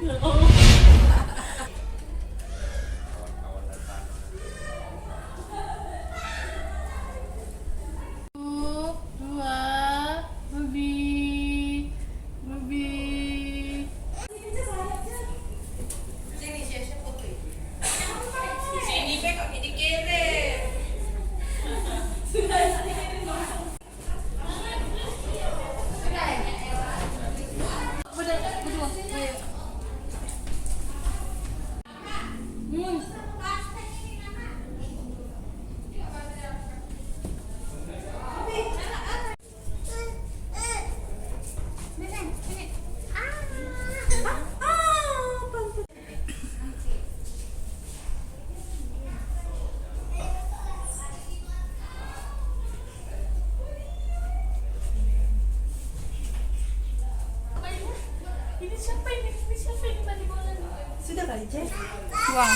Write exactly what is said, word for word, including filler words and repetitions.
Satu, dua, babi, babi. Sini, siap-siap foto. Sini, Beb, kami dikirim. Ini siapa ini? Ini siapa ini? Ini siapa ini tadi bola? Sudah kali, Cek? Wah.